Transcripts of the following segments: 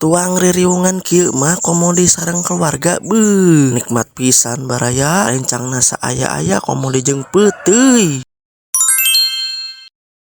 Tuang ririungan kieu mah komo di sareng keluarga, beuh, nikmat pisan, baraya. Rencangna saaya-aya komo di jeung peuteuy.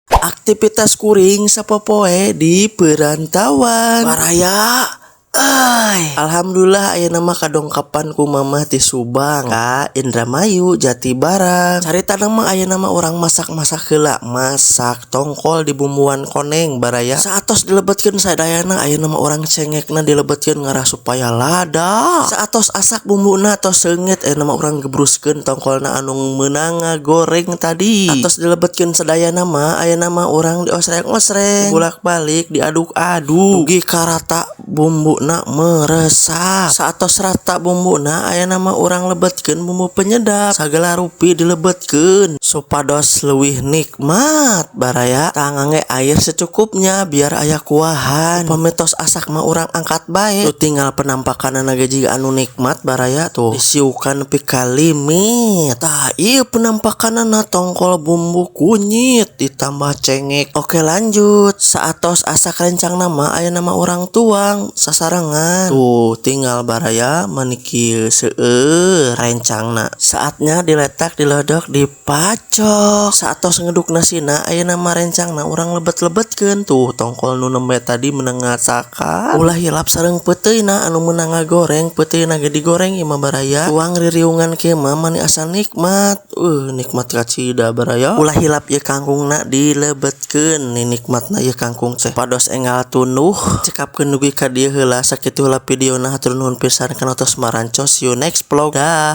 Aktivitas kuring sapopoe di perantauan, baraya euy. Alhamdulillah, ayeuna mah kadongkapan ku mamah ti Subang ka Indramayu, Jatibarang. Caritana mah ayeuna mah urang masak-masak heula, masak tongkol di bumbuan koneng, baraya. Saatos dilebetkeun sadayana, ayeuna mah urang cengekna dilebetkeun ngarah supaya lada. Saatos asak bumbuna, tos seungit, ayeuna mah urang gebruskeun tongkolna anu meunang ngagoreng tadi. Atos dilebetkeun sadayana mah, ayeuna mah urang diosreng-osreng, bolak-balik, diaduk-aduk dugi ka rata bumbuna meresap. Saatos rata bumbuna, ayeuna mah urang lebetkeun bumbu penyedap, sagala rupi dilebetkeun supados leuwih nikmat, baraya. Tah, ngangge air secukupnya biar aya kuahan. Upami tos asak mah urang angkat bae. Tuh, tinggal penampakanna ge jiga anu nikmat, baraya. Tuh, disiukan nepi ka limit. Tah, ieu penampakanana tongkol bumbu kunyit ditambah cengek. Oke, lanjut. Saatos asak rencangna mah, ayeuna mah urang tuang sasarengan. Tuh, tinggal, baraya, mani kieu seueur rencangna. Saatnya diletak, dilodok, dipacok. Saatos ngeduk nasina, ayeuna mah rencangna urang lebet-lebetkeun. Tuh, tongkol nu nembe tadi meunang ngasakan. Ulah hilap sareng peuteuyna anu meunang ngagoreng, peuteuyna ge digoreng ieu mah, baraya. Tuang ririungan kieu mah mani asa nikmat. Nikmat kacida, baraya. Ulah hilap ieu kangkungna dilebetkeun, nikmatna ieu kangkung teh. Pados enggal tunduh. Cekapkeun dugi ka dieu heula, sakitu heula videona. Hatur nuhun pisan kana tos marancos. See you next vlog, dah.